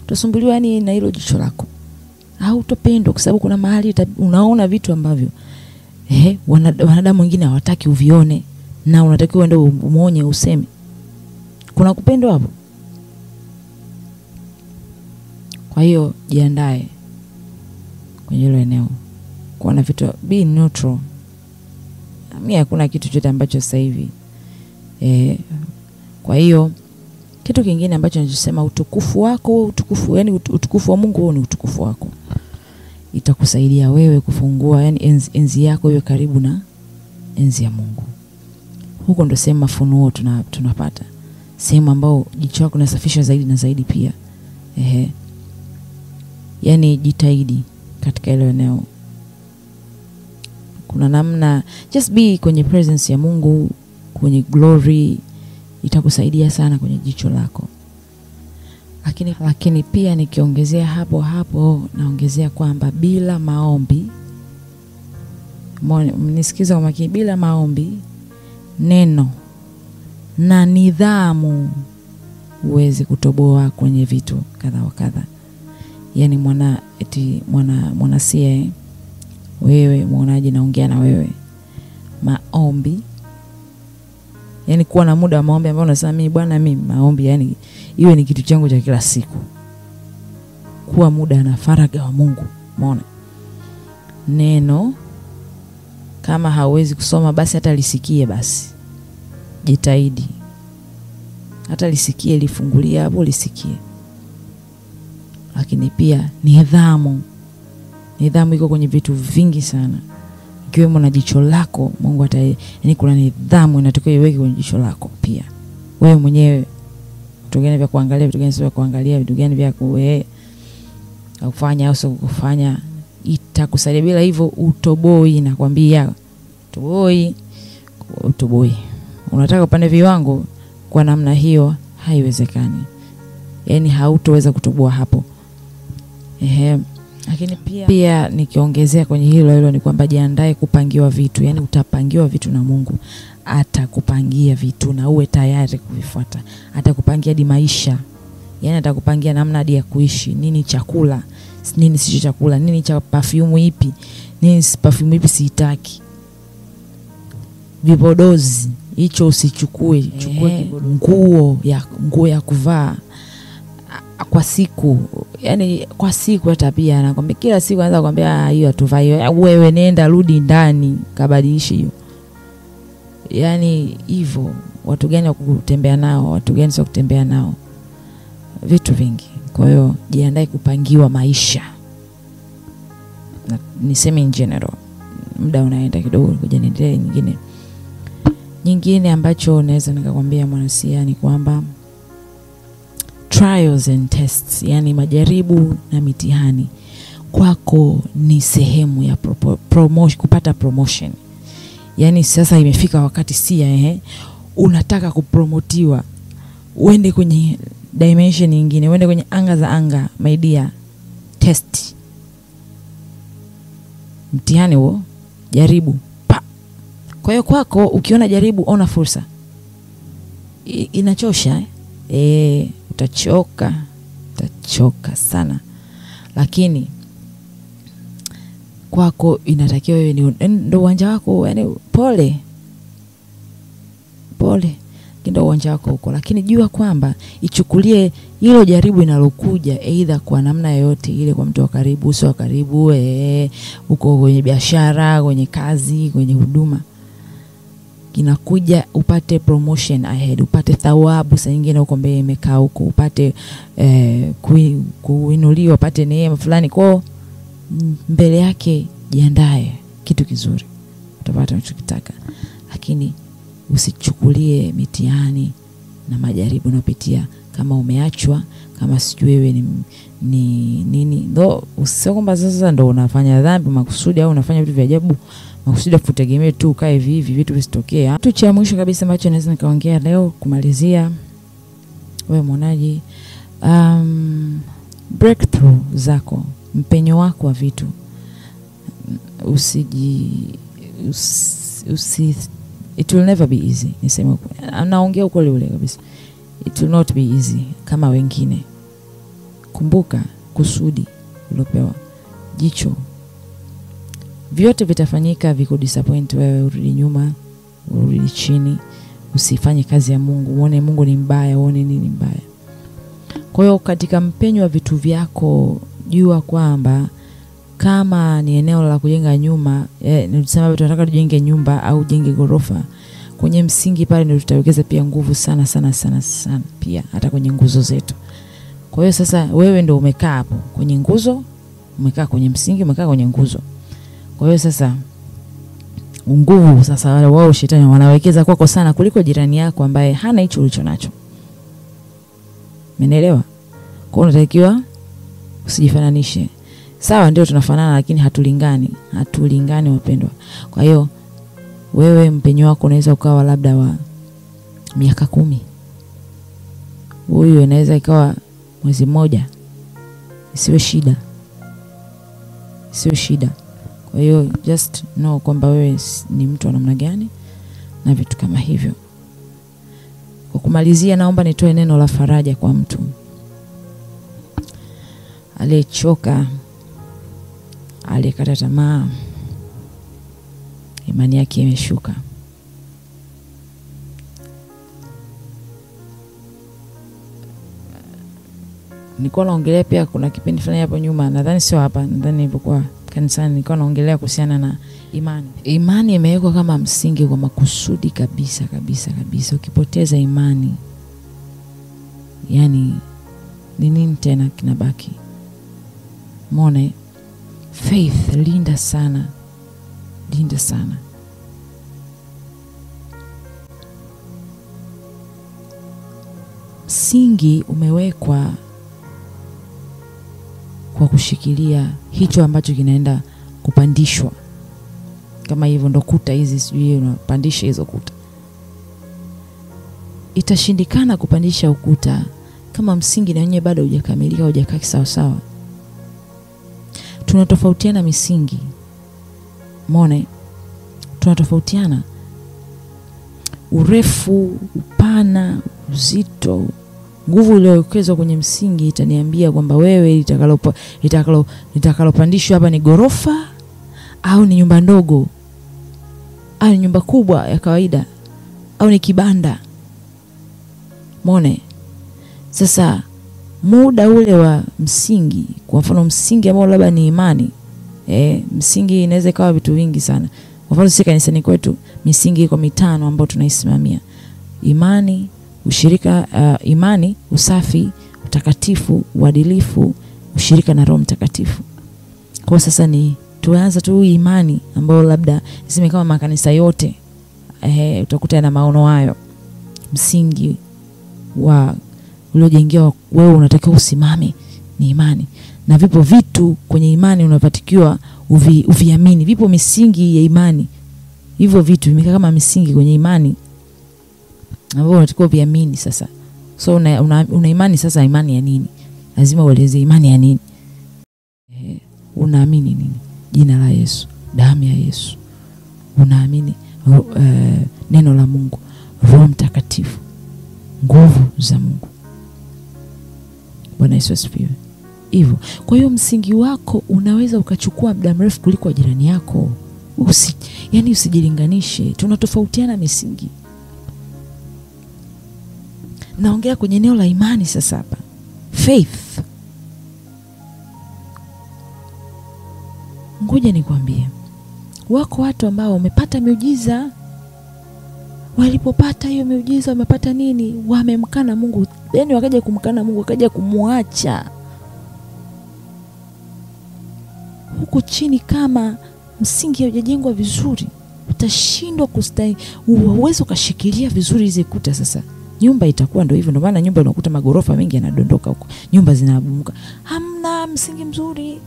Utasumbuliwa yani na hilo jicho lako. Hautopendwa kwa sababu kuna mahali unaona vitu ambavyo wanadamu wengine hawataki uvione, na unatakiwa uende umuonye useme. Kuna kupendwa hapo. Kwa hiyo jiandae kwenye hilo eneo. Kuwa na vitu, be neutral. Mimi hakuna kitu chochote ambacho sasa hivi. Kwa hiyo kitu kingine ambacho ninachosema, utukufu wako, utukufu yani utukufu wa Mungu ni utukufu wako. Itakusaidia wewe kufungua yani enzi yako iwe karibu na enzi ya Mungu. Huko ndo sehemu mafunuo tunapata. Sehemu ambao jicho lako linasafishwa zaidi na zaidi pia. Yani jitahidi katika hilo eneo. Kuna namna, just be kwenye presence ya Mungu, kwenye glory, itakusaidia sana kwenye jicho lako. Lakini pia nikiongezea hapo naongezea kwamba bila maombi, nisikiza kwa makini, bila maombi, neno na nidhamu huwezi kutoboa kwenye vitu kadha wa kadha. Yani mwana sie, wewe muonaji, naongea na wewe. Maombi, Yani kuwa na muda wa maombi ambao unasema mimi bwana, mimi maombi yani iwe ni kitu changu cha kila siku. Kuwa muda na faraga wa Mungu. Umeona? Neno kama hauwezi kusoma basi hata lisikie basi. Jitahidi. Hata lisikie, lifungulie hapo lisikie. Lakini pia nidhamu. Nidhamu iko kwenye vitu vingi sana. Ikiwemo na jicho lako, Mungu ata, yani kuna nidhamu inatakiwa iweke kwenye jicho lako pia. Wewe mwenyewe vitu gani vya kuangalia, vitu gani sio vya kuangalia, vitu gani vya kufanya au sio kufanya, itakusaidia. Bila hivyo utoboi, nakwambia. Utoboi, utoboi. Unataka upande viwango kwa namna hiyo haiwezekani. Yaani hautoweza kutoboa hapo. Lakini pia nikiongezea kwenye hilo ni kwamba jiandae kupangiwa vitu. Yaani utapangiwa vitu na Mungu. Atakupangia vitu na uwe tayari kuvifuata. Atakupangia hadi maisha. Yaani atakupangia namna hadi ya kuishi, nini chakula, nini sicho chakula, nini cha perfume ipi, nini perfume ipi sitaki. Vipodozi hicho usichukue, chukue kipodozi. Nguo ya kuvaa kwa siku. Yani kwa siku hata pia anakuambia kila siku anaanza kukwambia hiyo hatuvai hiyo. Wewe nenda rudi ndani kabadilishe hiyo. Yani hivyo, watu gani wa kutembea nao, watu gani sio kutembea nao. Vitu vingi. Kwa hiyo jiandae kupangiwa maisha. Na niseme in general. Muda unaenda kidogo, ngoja niendelee nyingine. Nyingine ambacho naweza nikakwambia mwanasia ni kwamba trials and tests, yani majaribu na mitihani kwako ni sehemu ya promotion, kupata promotion. Yani sasa imefika wakati sia unataka kupromotiwa, uende kwenye dimension nyingine, uende kwenye anga za anga, my dear. Test, mtihani huo, jaribu. Pa. Kwa hiyo kwako ukiona jaribu, ona fursa. Inachosha utachoka, utachoka sana. Lakini kwako inatakiwa wewe ni ndio uwanja wako, yani pole. Pole. Ndio uwanja wako huko. Lakini jua kwamba ichukulie hilo jaribu inalokuja either kwa namna yoyote ile, kwa mtu wa karibu, usio wa karibu, uko kwenye biashara, kwenye kazi, kwenye huduma. Kinakuja upate promotion ahead, upate thawabu saa nyingine huko mbele imekaa huko, upate kuinuliwa, upate neema fulani. Kwa mbele yake jiandae kitu kizuri, utapata unachokitaka. Lakini usichukulie mitihani na majaribu unayopitia kama umeachwa, kama sijui wewe ni nini. Ndo usio kwamba sasa ndo unafanya dhambi makusudi au unafanya vitu vya ajabu makusudi, kutegemea tu ukae hivi hivi vitu visitokee. Kitu cha mwisho kabisa ambacho naweza nikaongea leo kumalizia, wewe mwonaji, breakthrough zako, mpenyo wako wa vitu, it will never be easy. Niseme naongea ukweli ule kabisa, it will not be easy kama wengine. Kumbuka kusudi ulopewa, jicho, vyote vitafanyika vikudisappoint wewe, urudi nyuma, urudi chini, usifanye kazi ya Mungu, uone Mungu ni mbaya, uone nini mbaya. Kwa hiyo katika mpenyo wa vitu vyako, jua kwamba kama ni eneo la kujenga nyumba, nilisema tunataka tujenge nyumba au jenge gorofa, kwenye msingi pale ndio tutawekeza pia nguvu sana sana sana sana, pia hata kwenye nguzo zetu. Kwa hiyo sasa wewe ndio umekaa hapo kwenye nguzo, umekaa kwenye msingi, umekaa kwenye nguzo. Kwa hiyo sasa nguvu sasa wale wao shetani wanawekeza kwako sana kuliko jirani yako ambaye hana hicho ulicho nacho. Umeelewa? Kwa hiyo unatakiwa usijifananishe. Sawa, ndio tunafanana lakini hatulingani. Hatulingani wapendwa. Kwa hiyo wewe mpenyo wako unaweza ukawa labda wa miaka 10. Huyu inaweza ikawa mwezi mmoja. Isiwe shida. Isiwe shida. Kwa hiyo just know kwamba wewe ni mtu wa namna gani na vitu kama hivyo. Kwa kumalizia, naomba nitoe neno la faraja kwa mtu aliyechoka, aliyekata tamaa, imani yake imeshuka. Nilikuwa naongelea pia, kuna kipindi fulani hapo nyuma, nadhani sio hapa, nadhani nilipokuwa kanisani, nilikuwa naongelea kuhusiana na imani. Imani imewekwa kama msingi kwa makusudi kabisa kabisa kabisa. Ukipoteza imani, yani ni nini tena kinabaki? Mone, faith, linda sana. Linda sana. Msingi umewekwa kwa kushikilia hicho ambacho kinaenda kupandishwa. Kama hivyo ndo kuta hizi, sijui unapandisha hizo kuta. Itashindikana kupandisha ukuta kama msingi na wenyewe bado hujakamilika, hujakaa sawa sawa. Tunatofautiana misingi. Mone, tunatofautiana urefu, upana, uzito. Nguvu iliyowekezwa kwenye msingi itaniambia kwamba wewe litakalopandishwa hapa ni gorofa au ni nyumba ndogo au ni nyumba kubwa ya kawaida au ni kibanda. Mone, sasa muda ule wa msingi, kwa mfano msingi ambao labda ni imani, msingi inaweza ikawa vitu vingi sana. Kwa mfano sisi kanisani kwetu misingi iko mitano ambayo tunaisimamia: imani, ushirika, imani, usafi, utakatifu, uadilifu, ushirika na Roho Mtakatifu. Kwa sasa ni tuanza tu imani ambayo labda niseme kama makanisa yote utakuta na maono hayo. Msingi wa uliojengewa wewe unatakiwa usimame ni imani. Na vipo vitu kwenye imani unapatikiwa uviamini. Vipo misingi ya imani. Hivyo vitu vimekaa kama misingi kwenye imani ambao unatakiwa uviamini sasa. So una imani sasa, imani ya nini? Lazima ueleze imani ya nini? Unaamini nini? Jina la Yesu, damu ya Yesu. Unaamini neno la Mungu, Roho Mtakatifu, nguvu za Mungu. Bwana Yesu asifiwe. Hivyo. Kwa hiyo msingi wako unaweza ukachukua muda mrefu kuliko jirani yako. Yani usijilinganishe. Tunatofautiana misingi. Naongea kwenye eneo la imani sasa hapa. Faith. Ngoja nikwambie. Wako watu ambao wamepata miujiza. Walipopata hiyo miujiza wamepata nini? Wamemkana Mungu. Yani wakaja kumkana Mungu, wakaja kumwacha. Huko chini kama msingi haujajengwa vizuri, utashindwa kustahi, huwezi ukashikilia vizuri hizi kuta sasa. Nyumba itakuwa ndio hivyo. Ndio maana nyumba unakuta magorofa mengi yanadondoka huko. Nyumba zinabomoka. Hamna msingi mzuri.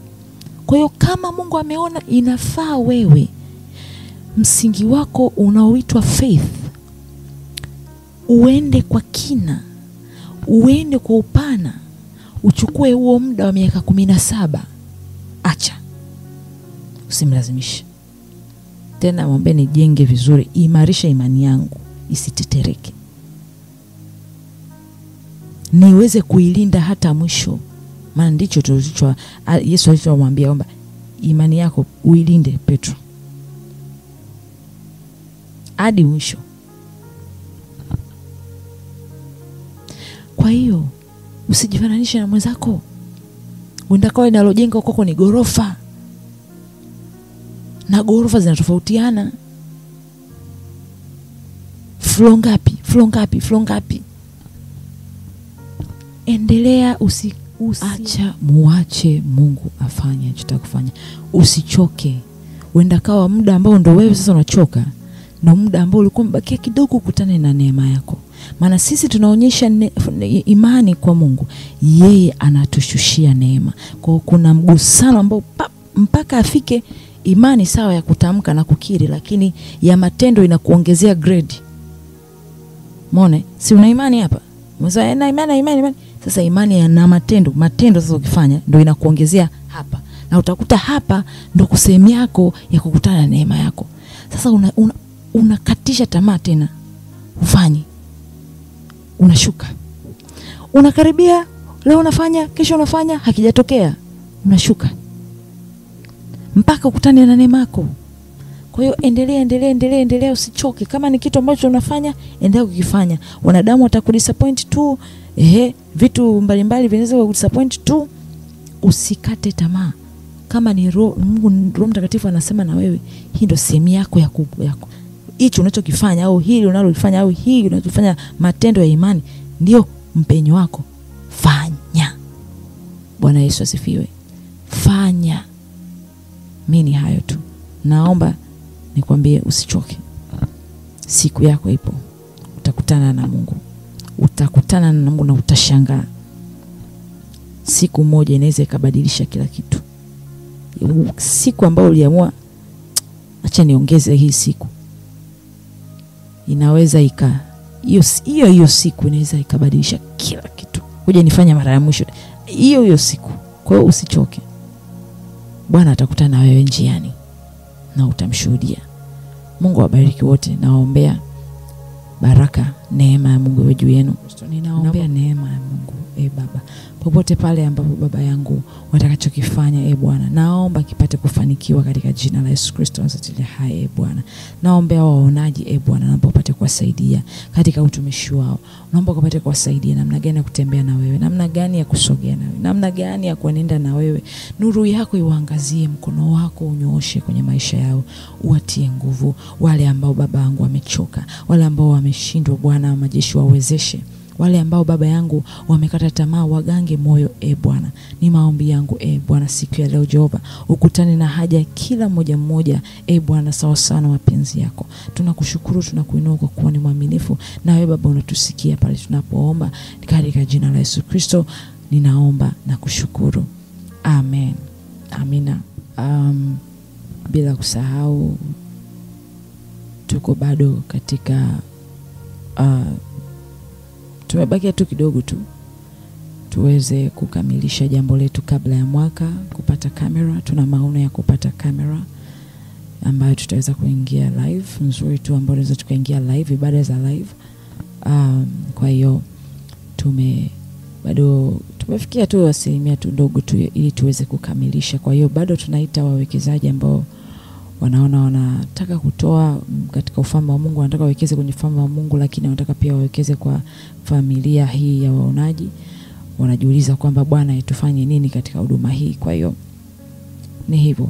Kwa hiyo kama Mungu ameona inafaa wewe msingi wako unaoitwa faith uende kwa kina, uende kwa upana, uchukue huo muda wa miaka 17. Acha. Usimlazimishe. Tena mwombe nijenge vizuri, imarisha imani yangu isitetereke, niweze kuilinda hata mwisho. Maana ndicho tulicho Yesu alichomwambia kwamba imani yako uilinde Petro hadi mwisho. Kwa hiyo usijifananishe na mwenzako. Undakao inalojenga kwako ni gorofa, na gorofa zinatofautiana. Floor ngapi? Floor ngapi? Floor ngapi? Endelea, acha, muache Mungu afanye anachotaka kufanya. Usichoke. Uenda kawa muda ambao ndo wewe sasa unachoka, na muda ambao ulikuwa mbakia kidogo ukutane na neema yako. Maana sisi tunaonyesha imani kwa Mungu, yeye anatushushia neema. Kwa kuna mgusano ambao mpaka afike imani sawa ya kutamka na kukiri, lakini ya matendo inakuongezea grade. Muone, si una imani hapa? Mwanzo na imani, imani, imani. Sasa imani na matendo, matendo sasa ukifanya ndio inakuongezea hapa. Na utakuta hapa ndio sehemu yako ya kukutana na neema yako. Sasa unakatisha tamaa tena. Ufanye. Unashuka. Unakaribia, leo unafanya, kesho unafanya, hakijatokea. Unashuka. Mpaka ukutane na neema yako. Kwa hiyo endelea, endelea, endelea, endelea, usichoke. Kama ni kitu ambacho unafanya, endelea kukifanya. Wanadamu watakudisappoint tu, Vitu mbalimbali vinaweza kukudisappoint tu. Usikate tamaa. Kama ni Roho Mungu, Roho Mtakatifu anasema na wewe, hii ndio sehemu yako ya hicho unachokifanya au hili unalolifanya au hii unachofanya, matendo ya imani ndio mpenyo wako. Fanya. Bwana Yesu asifiwe. Fanya. Mimi ni hayo tu. Naomba nikwambie usichoke. Siku yako ipo. Utakutana na Mungu. Utakutana na Mungu na utashangaa. Siku moja inaweza ikabadilisha kila kitu. Siku ambayo uliamua acha niongeze hii siku, inaweza ika hiyo siku inaweza ikabadilisha kila kitu. Kuja nifanya mara ya mwisho hiyo siku. Kwa hiyo usichoke. Bwana atakutana na wewe njiani na utamshuhudia. Mungu awabariki wote. Nawaombea baraka, neema ya Mungu iwe juu yenu. Ninaombea neema ya Mungu, Baba, popote pale ambapo baba yangu watakachokifanya, Bwana, naomba kipate kufanikiwa katika jina la Yesu Kristo Nazareti hai. Bwana, naombea waonaji, Bwana, naomba upate kuwasaidia katika utumishi wao. Naomba upate kuwasaidia namna gani ya kutembea na wewe, namna gani ya kusogea na wewe, namna gani ya kuenenda na wewe. Nuru yako iwaangazie, mkono wako unyooshe kwenye maisha yao, uwatie nguvu wale ambao baba yangu wamechoka, wale ambao wameshindwa. Bwana wa majeshi, wawezeshe. Wale ambao baba yangu wamekata tamaa, wagange moyo, Bwana. Ni maombi yangu, Bwana, siku ya leo Jehova, ukutane na haja kila mmoja mmoja, Bwana, sawa sawa na mapenzi yako. Tunakushukuru, tunakuinua kwa kuwa ni mwaminifu, na wewe Baba unatusikia pale tunapoomba. Katika jina la Yesu Kristo ninaomba na kushukuru. Amen. Amina. Bila kusahau tuko bado katika tumebakia tu kidogo tu tuweze kukamilisha jambo letu kabla ya mwaka, kupata kamera. Tuna maono ya kupata kamera ambayo tutaweza kuingia live nzuri tu, ambayo tunaweza tukaingia live, ibada za live. Kwa hiyo bado tumefikia tu asilimia tu ndogo tu ili tuweze kukamilisha. Kwa hiyo bado tunaita wawekezaji ambao wanaona wanataka kutoa katika ufalme wa Mungu, wanataka wawekeze kwenye ufalme wa Mungu, lakini wanataka pia wawekeze kwa familia hii ya waonaji. Wanajiuliza kwamba Bwana tufanye nini katika huduma hii. Kwa hiyo ni hivyo,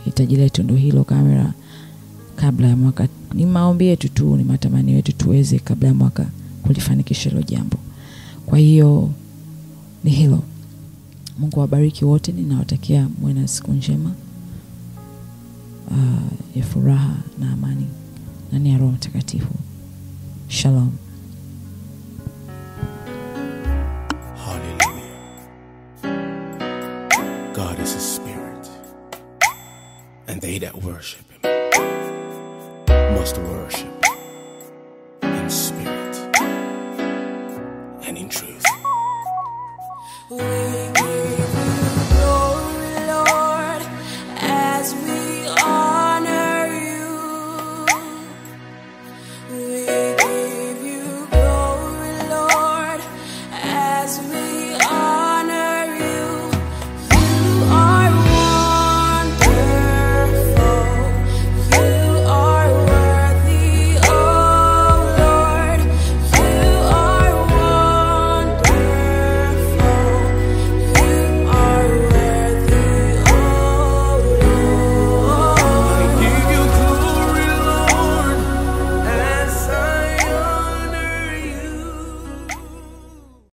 hitaji letu ndio hilo, kamera kabla ya mwaka. Ni maombi yetu tu, ni matamanio yetu tuweze kabla ya mwaka kulifanikisha hilo jambo. Kwa hiyo ni hilo. Mungu awabariki wote, ninawatakia muwe na siku njema ya furaha na amani ndani ya Roho Mtakatifu. Shalom. Hallelujah. God is a spirit, and they that worship him must worship